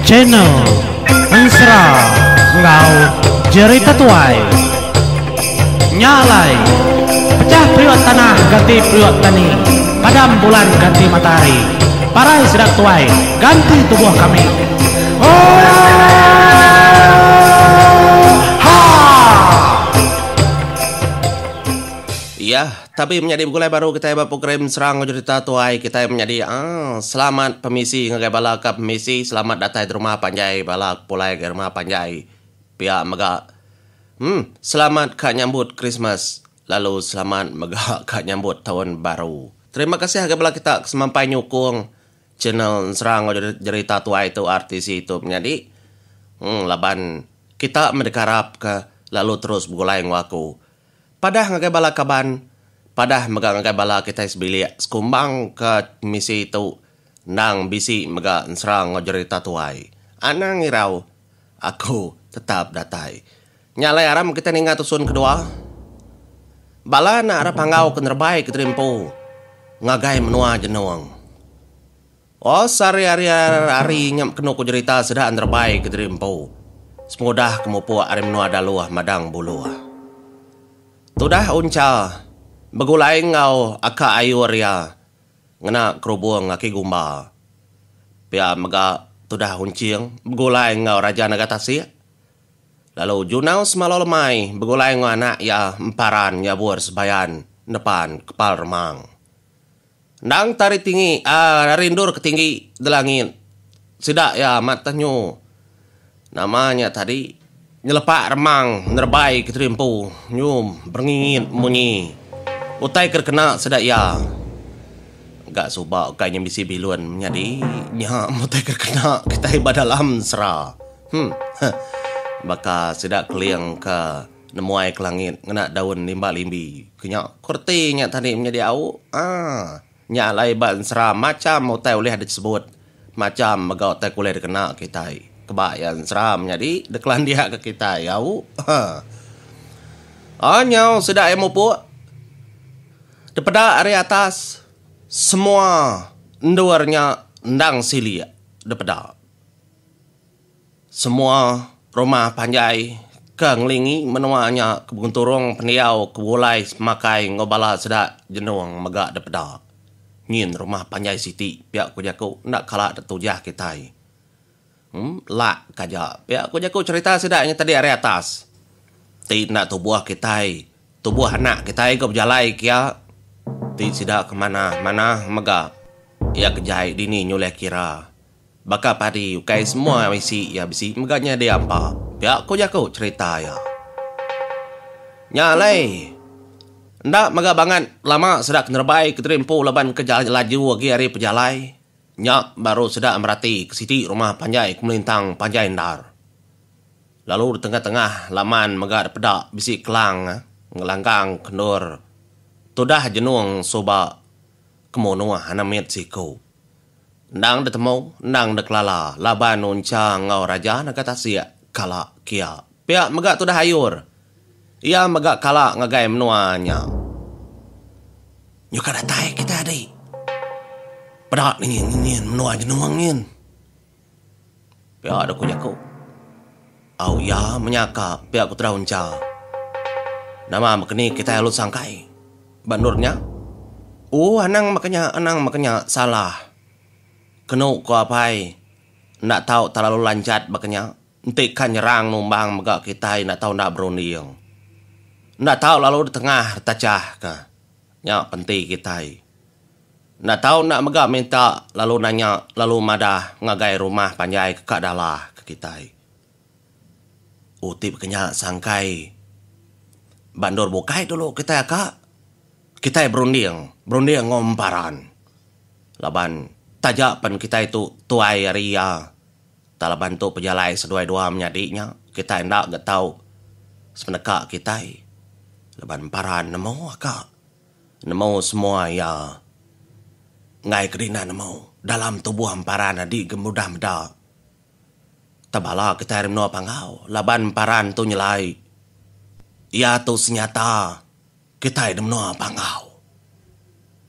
Channel Ensera enggau Jerita Tuai. Nya alai, pecah periuk tanah ganti periuk tani, padam bulan ganti matahari, parai sida tuai ganti tubuh kami. Oohaa! Iya, tabi menyadi begulai baru kitai ba program Serang enggau Jerita Tuai kitai menyadi aaa selamat pemisi ngagai bala ka pemisi selamat datai di rumah panjai bala ke pulai ngagai rumah panjai pia mega emm selamat ka nyambut Krismas lalu selamat mega ka nyambut taun baru. Terima kasih ngagai bala kita ke semampai nyukung channel Serang enggau Jerita Tuai tu RTC tu menyadi emm laban kita meh dikarap ka lalu terus begulai enggau aku. Padah ngagai bala kaban, padah mega ngagai bala kitai sebilik sekumbang ke misi tu endang bisi mega ensera enggau jerita tuai. Anang irau, aku tetap datai. Nya alai aram kitai ninga tusun kedua. Bala anak ra panggau ke nerebai ke diri empu ngagai menua Jenung. Oh sehari hari hari nya kenu ku jerita sida nerebai ke diri empu sepengudah ke mupuk ari menua Daluh Madang Buluh. Tudah Uncha begulai enggau aka ayur iya ngena kerubung aki gumba. Pia mega tudah Unching begulai enggau Raja Naga Tasik lalu Junau Semalau Lemai begulai enggau anak iya Emparan Nyabur Sebayan nepan kepal remang. Endang tari tinggi ari endur ke tinggi di langit sida iya amat teh nyu nama nya tadi nyelepak remang nerebai ke teri empu nyu berengingit munyi utai ke dikena sida iya ga suba ukai nya bisi bilun menyadi nya utai ke dikena kitai ba dalam sera huh baka sida keling ke. Nemuai ke langit ngena daun limba limbi ke nya ku reti nya tadi menyadi au aaa nya alai ba ensera macham utai ulih disebut macham mega utai ke ulih dikena kitai keba iya ensera menyadi dikelandik ke kitai au haa aaa nyau sida iya mupuk dipeda ari atas semua endur nya endang silik dipeda. Semua rumah panjai ke ngelingi menua nya ke begenturung pendiau ke begulai semakai enggau bala sida jenung mega dipeda. Nyin rumah panjai siti pia ku jaku enda kala ditujah kitai. Em lak ka aja pia ku jaku cherita sida nya tadi ari atas. Ti enda tubuh kitai, tubuh anak kitai ga bejalai kia ti sida ke manah manah mega iya ke jai dini nyulih kira. Baka padi ukai semua isi iya bisi mega nyadi ampa, pia ku jaku cherita iya. Nya alai, enda mega bangat lama sida ke nerebai ke diri empu laban ke laju agi ari pejalai, nya baru sida merati ke siti rumah panjai ke melintang panjai endar. Lalu di tengah-tengah laman mega dipeda bisi kelang ngelanggang ke endur tudah jenung suba ke munuh anak mit siku. Endang ditemu, endang dikelala laban Uncha enggau Raja Naga Tasik kala kia. Pia mega tudah Ayur. Iya mega kala ngagai menua nya. Nyuka datai kitai adi. Peda nyin nyin menua jenung nyin. Pia deh ku jaku. Au iya menyaka pia ku tudah Uncha. Nama meh keni kitai alu sangkai. Ba endur nya, ooh anang maka nya, anang maka nya salah. Kenu ko apai, enda tau terlalu lancat baka nya, enti ka nyerang numbang mega kitai enda tau enda berunding. Enda tau lalu ditengah ditachah ka. Nya penti kitai. Enda tau enda mega minta lalu nanya lalu madah ngagai rumah panjai ke ka dalah ke kitai. Uti baka nya sangkai ba endur bukai dulu kitai aka. Kitai berunding, berunding enggau emparan. Laban taja pen kitai tu tuai ari iya tang laban tu pejalai seduai dua menyadi nya kitai enda ga tau sepeneka kitai laban emparan nemu aka nemu semua iya. Enggai ke dina nemu dalam tubuh emparan adi ga mudah meda. Tebala kitai ari menua Panggau laban emparan tu nyelai. Iya tu senyata kitai di menua Panggau.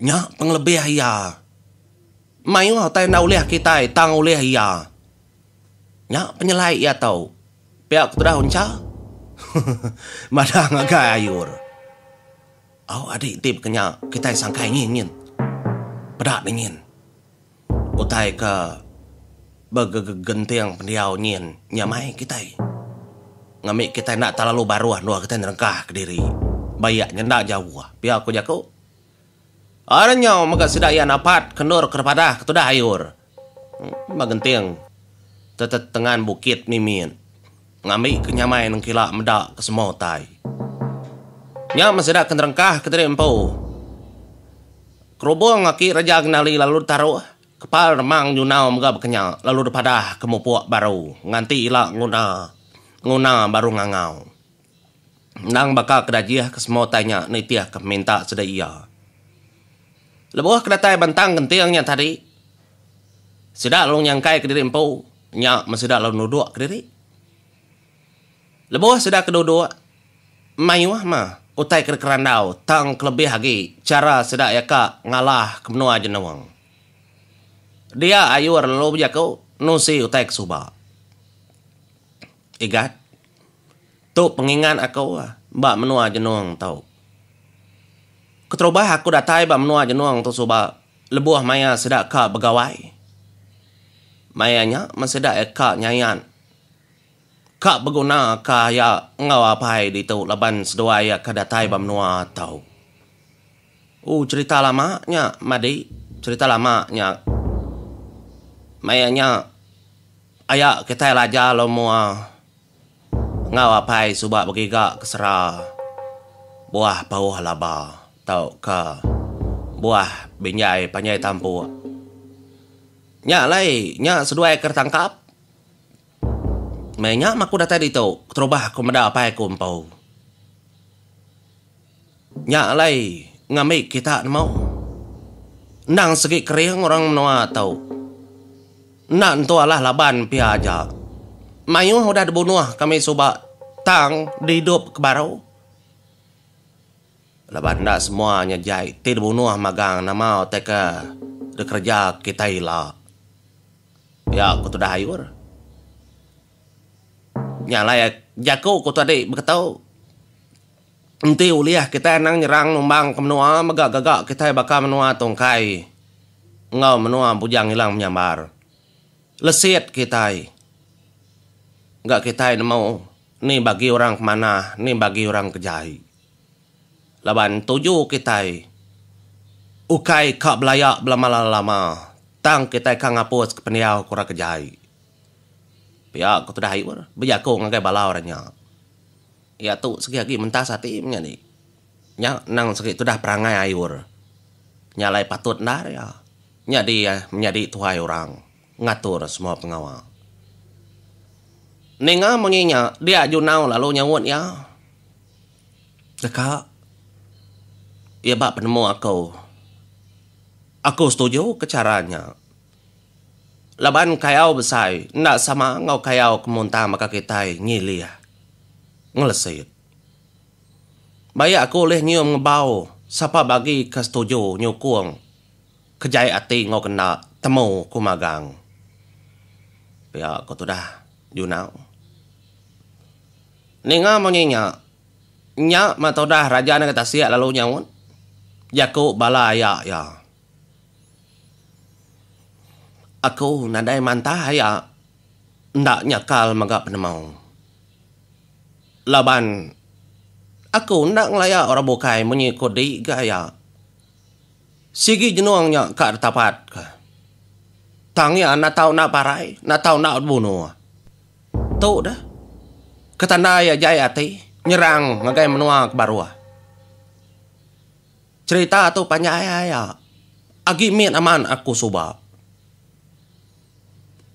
Nya pengelebih iya. Mayuh utai enda ulih kitai tang ulih iya. Nya penyelai iya tau. Pia ku tudah Uncha. Madah ngagai Ayur. Au adi enti baka nya kitai sangkai nyin nyin. Peda ne nyin. Utai ke begegenting pendiau nyin nyamai kitai. Ngambi kitai enda terlalu baruh endur kitai nerengkah kediri. Bayak nya enda jauh. Pia ku jaku. Ari nyau mega sida iya napat ke endur ke padah ke tudah ayur. Ba genting tetetengan bukit mimit ngambi ke nyamai nengkila meda ke semua utai. Nya meh sida ke nerengkah ke diri empu. Kerubung aki Raja Genali lalu ditaruh kepal remang Junau mega bekenya lalu dipadah ke mupuk baru nganti ila nguna nguna baru ngangau. Endang baka ke dajih ke semua utai nya nitih ke peminta sida iya. Lebuh ke datai bentang genting nya tadi, sida lalu nyangkai kediri empu nya men sida lalu nuduk kediri. Lebuh sida ke duduk, mayuh mah utai ke dikerandau tang kelebih agi chara sida iya ka ngalah ke menua Jenung. Dia Ayur lalu bejaku nusi utai ke suba. Igat. Tu pengingat aku ba menua Jenung tu. Keterubah aku datai ba menua Jenung tu suba lebuh maya sida ka begawai. Maya nya men sida iya ka nyayat ka beguna ka aya enggau apai ditu laban seduai iya ka datai ba menua tu. Ooh cherita lama nya madi, cherita lama nya. Maya nya aya kitai laja lalu mua. Enggau apai suba begiga ke sera buah pauh laba tauka buah binjai panjai tampuk. Nya alai nya seduai ke ditangkap. Meh nya meh aku datai ditu keterubah aku meda apai aku empu. Nya alai ngambi kita nemu. Endang segi kering orang menua tu. Enda entu alah laban pia aja. Mayuh udah dibunuh kami suba tang diidup ke baru. Laban enda semua nya jai ti dibunuh magang nama utai ke dikereja kitai ila. Pia ku tudah ayur. Nya alai jaku ku tadi beketu. Enti ulih kitai anang nyerang numbang ke menua mega gaga kitai baka menua Tungkai enggau menua Bujang Ilang Menyambar. Lesit kitai ga kitai nemu ni bagi orang ke manah ni bagi orang ke jai. Laban tuju kitai ukai ka belaya belama-lama tang kitai ka ngapus ke pendiau ke orang ke jai. Pia ku tudah ayur bejaku ngagai bala orang nya. Iya tu segi agi mentas ati menyadi. Nya endang segi tudah perangai ayur. Nya alai patut endar iya nyadi menyadi tuai orang ngatur semua pengawa. Ninga munyi nya dia Junau lalu nyaut iya. Deka iya ba penemu aku. Aku setuju ke chara nya. Laban kayau besai enda sama enggau kayau ke muntang baka kitai nyilih ngelesit. Baik aku ulih nyium ngebau sapa bagi ke setuju nyukung ke jai ati enggau ke enda temu ku magang. Pia ku tudah Junau. Ninga munyi nya, nya meh tudah Raja Nengah Tasik lalu nyaut jaku bala aya iya. Aku nadai mantah aya enda nyakal mega penemu. Laban aku enda ngelaya orang bukai munyi ku di ga aya. Sigi jenung nya ka ditapat ka. Tang iya enda tau enda parai, enda tau enda bebunuh. Tu deh ke tanda iya jai ati nyerang ngagai menua ke baruh. Cherita tu panjai aya. Agi mit aman aku suba.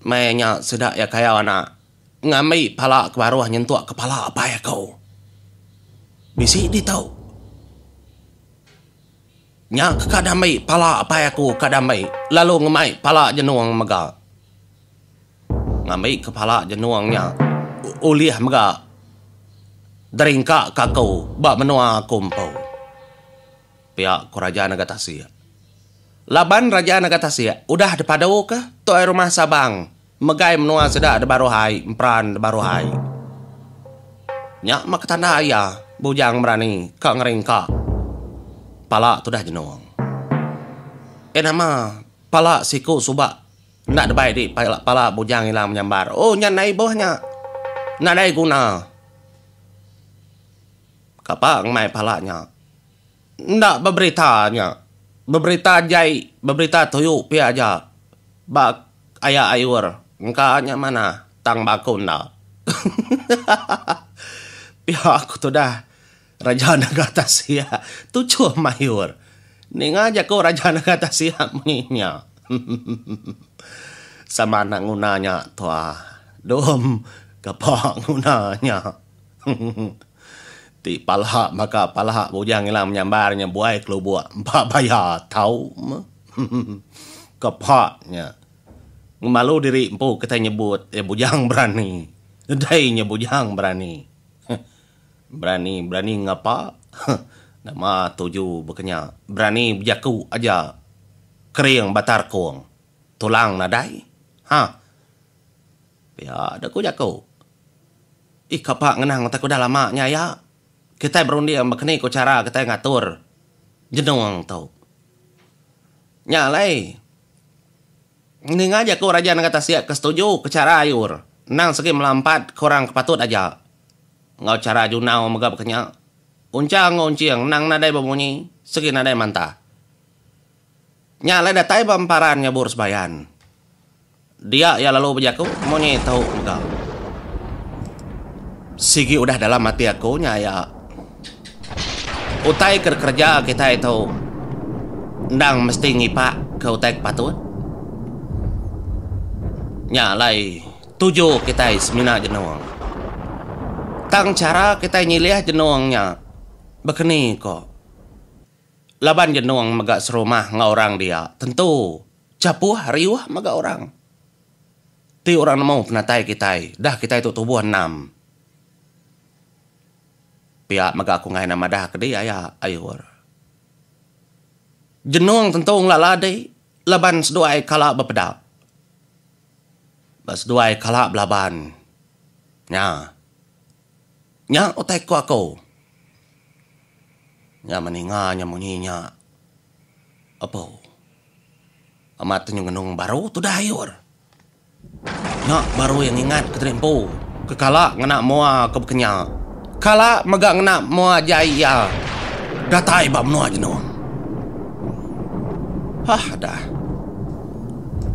Maya nya sida iya kayau anak ngambi pala ke baruh nyentuk ke pala apai aku. Bisi ditu. Nya ke ka dambi pala apai aku ka dambi lalu ngemai pala jenung mega. Ngambi ke pala jenung nya ulih mega deringka ke aku ba menua aku empu. Pia ku Raja Naga Tasik. Laban Raja Naga Tasik udah dipadu ke Tuai Rumah Sabang. Megai menua sida da baruh ai, emperan da baruh ai. Nya meh ketanda iya bujang berani ka ngeringka pala tudah jenung. Eh nama pala siku suba enda debai di pala bujang ilang menyambar. Oh nya ndai ibuh nya. Nadai guna. Kapa ngemai pala nya. Enda beberita nya. Beberita jai, beberita tuyu pia aja. Ba aya ayur engka nya manah tang ba aku enda. Pia aku tudah Raja Naga Tasik tuchuh mayur. Ninga jaku Raja Naga Tasik munyi nya. Sama anak nguna nya tua. Dom kapa nguna nya. Ti pala baka pala bujang ila menyambar nya buai kelubuk empa baya tau meh. Kepa nya. Ngemalu diri empu kitai nyebut iya bujang berani. Dei nya bujang berani. Berani berani ngapa nama tuju baka nya. Berani bejaku aja kering batar kong tulang nadai. Ha. Pia deh ku jaku. Ih kapa ngenang utai ke udah lama nya aya. Kitai berunding baka ni ku chara kitai ngatur jenung tu. Nya alai ninga jaku Raja Nengah Tasik ke setuju ke chara ayur endang segi melampat ke orang ke patut aja. Enggau chara junau mega baka nya. Uncha enggau unching endang nadai bemunyi segi nadai mantah. Nya alai datai ba emparan nyabur sebayan. Dia iya lalu bejaku munyi tu mega. Sigi udah dalam ati aku nya iya. Utai ke dikereja kitai tu endang mesti ngipak ke utai ke patut. Nya alai tuju kitai semina jenung. Tang chara kitai nyilih jenung nya bekeni ko. Laban jenung mega serumah enggau orang dia tentu. Chapuh riuh mega orang. Ti orang nemu penatai kitai, dah kitai tu tubuh enam. Pia mega aku enggai enda madah ke di aya ayur. Jenung tentu ngelala di laban seduai kala bepeda. Ba seduai kala belaban. Nya. Nya utai ku aku. Nya meninga nya munyi nya. Apo. Amat tu ngenung baru tudah ayur. Nya baru iya ngingat ke diri empu ke kala ngena mua ke bekenya. Kala mega ngena mua jai iya datai ba menua jenung. Hah dah.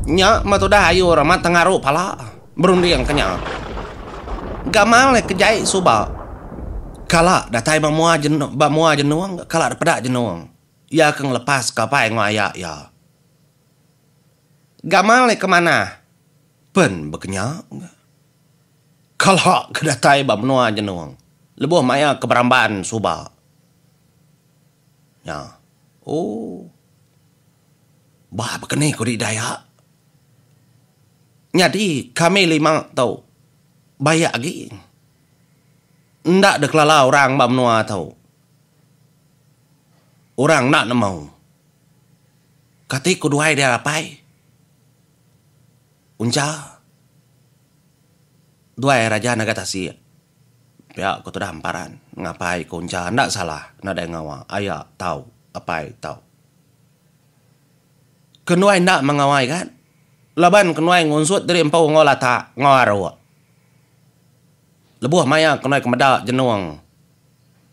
Nya meh tudah ayur amat tengaru pala berunding ke nya. Gamal iya ke jai suba kala datai ba mua jenung ba mua jenung kala dipeda jenung. Iya ke ngelepaska apai enggau aya iya. Gamal iya ke manah pen bekenya ga. Kala ke datai ba menua Jenung lebuh maya ke beramban suba. Nya. Ooh. Bah bekeni ku di Dayak. Nyadi kami lima tu bayak agi. Enda dikelala orang ba menua tu. Orang enda nemu. Kati ku duai dia apai. Uncha. Duai raja naga tasik. Pia ku tudah emparan ngapai ku uncha enda salah nadai ngawa aya tau apai tau. Kenuai enda mengawai kan. Laban kenuai ngunsut diri empu enggau latak enggau aruk. Lebuh maya kenuai ke meda jenung.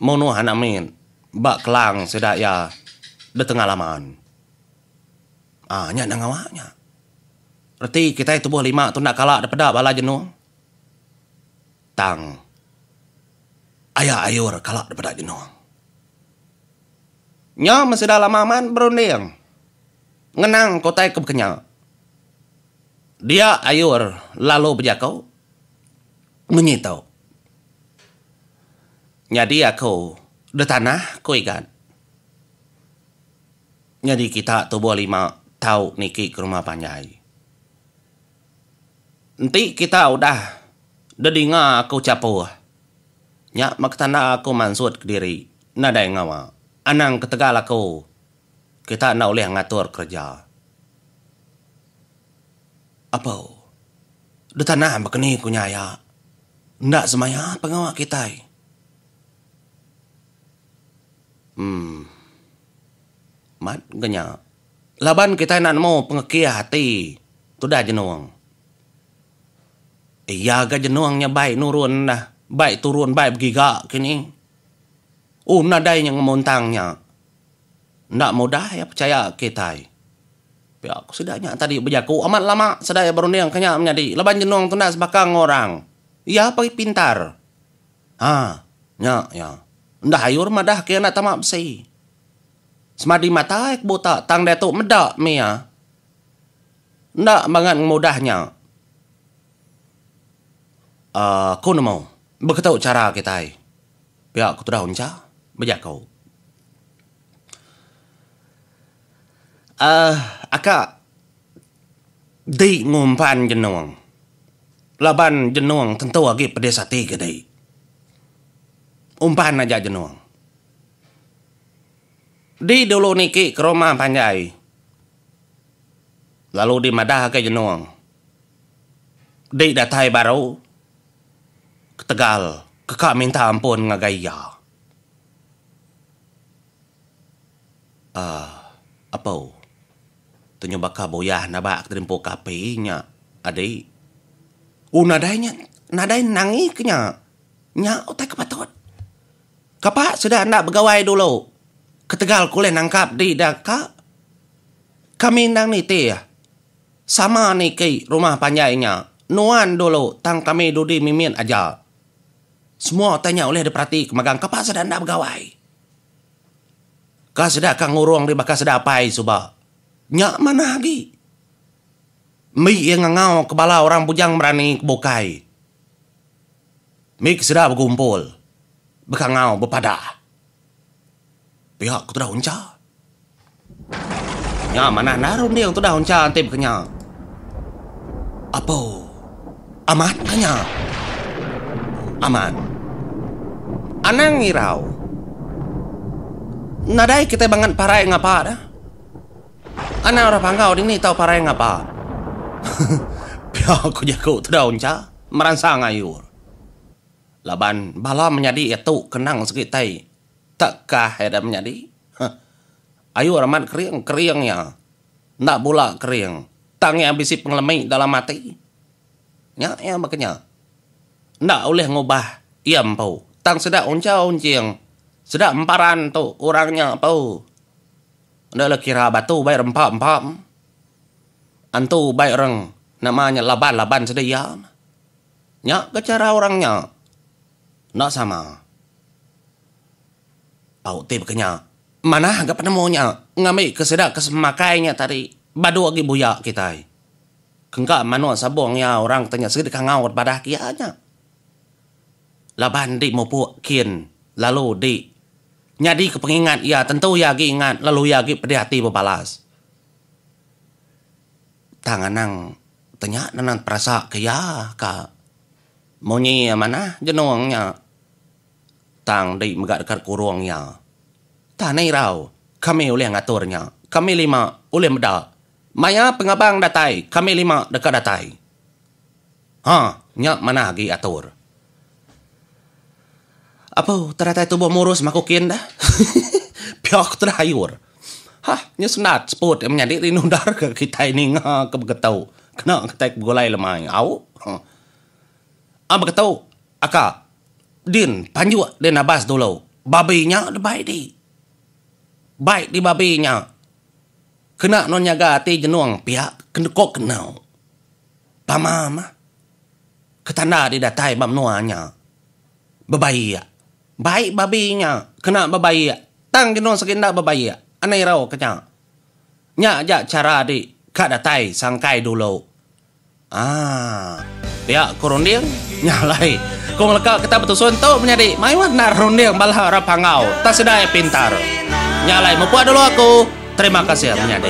Munuh anak mit ba kelang sida iya di tengah laman. Aa nya nang ngawa nya. Reti kitai tubuh lima tu enda kala dipeda bala jenung. Tang aya ayur kala dipeda jenung. Nya meh sida lama amat berunding ngenang ke utai ke bekenya. Dia ayur lalu bejaku munyi tu. Nyadi aku de tanah, ku Igat. Nyadi kita tubuh lima tau niki ke rumah panjai. Enti kita udah dedinga aku chapuh, nya meh ketanda aku mansut kediri nadai ngawa. Anang ketegal aku kita enda ulih ngatur kereja. Apo. Detanah baka ni ku nya aya. Enda semaya pengawa kitai. Emm. Mat ga nya. Laban kitai enda nemu pengekih ati tudah jenung. Iya ga jenung nya bai nurun dah, bai turun bai begiga kini. Oh nadai nya ngemuntang nya. Enda mudah iya pechaya kitai. Pia ku sida nya tadi bejaku amat lama sida iya berunding ke nya menyadi laban jenung tu enda sebaka enggau orang. Iya pagi pintar. Ha nya iya. Enda ayur madah ke iya enda tama besi. Semadi mata iya ke buta tang diatu meda mih iya. Enda bangat ngemudah nya. Aaa ku nemu beketu chara kitai. Pia ku tudah Uncha bejaku. Aaa aka di ngumpan jenung laban jenung tentu agi pedis ati ke di. Umpan aja jenung. Di dulu niki ke rumah panjai lalu di madah agi jenung di datai baru ketegal ke ka minta ampun ngagai iya. Aaa apo tu nyu baka buyah nabak ke dempu ke api nya adi. Uh nadai nya nadai nangi ke nya. Nya utai ke patut. Kapa sida enda begawai dulu ketegal ke ulih nangkap di da ka. Kami endang nitih sama niki rumah panjai nya nuan dulu tang kami dudi mimit aja. Semua utai nya ulih diperati ke magang kapa sida enda begawai. Ka sida ka ngurung ri baka sida apai suba. Nya manah agi. Mbi iya ngangau ke bala orang bujang berani ke bukai. Mbi ke sida begumpul, bekangau bepadah. Pia ku tudah uncha. Nya manah endar runding tudah uncha enti baka nya. Apo. Amat ka nya? Amat. Anang irau. Nadai kitai bangat parai ngapa dah. Anang orang panggau dini tau parai ngapa. Pia ku jaku tudah uncha meransang ayur. Laban bala menyadi iya tu kenang segi tai tekah iya da menyadi. Ayur amat kering kering iya. Enda bula kering. Tang iya bisi pengelemi dalam ati. Nya iya baka nya. Enda ulih ngubah iya empu. Tang sida uncha unching, sida emparan tu orang nya empu. Enda le kira batu bai rempa empa. Antu bai orang nama nya laban laban sida iya. Nya ke chara orang nya. Enda sama. Pau ti baka nya. Manah ga penemu nya ngambi ke sida ke semakai nya tadi badu agi buya kitai. Kengka manuk sabung iya orang te nya sigi dikangau padah ke iya nya. Laban di mupuk kin lalu di nyadi ke pengingat iya tentu iya agi ingat lalu iya agi pedih ati bebalas. Tang anang te nya nang perasa ke iya ka munyi iya manah jenung nya. Tang di mega deka kurung iya. Tang anang irau, kami ulih ngatur nya. Kami lima ulih meda. Maya pengabang datai, kami lima deka datai. Ha, nya manah agi atur. Apu, teratai tubuh murus maku kin dah. Pia ku tudah ayur. Hah, nya sendat seput iya menyadi rindu endar ke kitai ninga ke begetu. Kena kitai ke begulai lemai. Au. Ha begetu, aka. Din panjuk din abas dulu. Babi nya debai di. Bai di babi nya. Kena nuan nyaga ati jenung pia ko keno. Pama mah. Ketanda di datai ba menua nya. Bebaik. Bai babi nya kena bebaik. Tang jenung segi enda bebaik. Anang irau ke nya. Nya aja chara di ka datai sangkai dulu. Aaa. Pia ku runding nya alai. Ku ngeleka kita betusun tu menyadi mayuh endar runding bala orang Panggau tang sida iya pintar. Nya alai mupuk dulu aku. Terima kasih menyadi.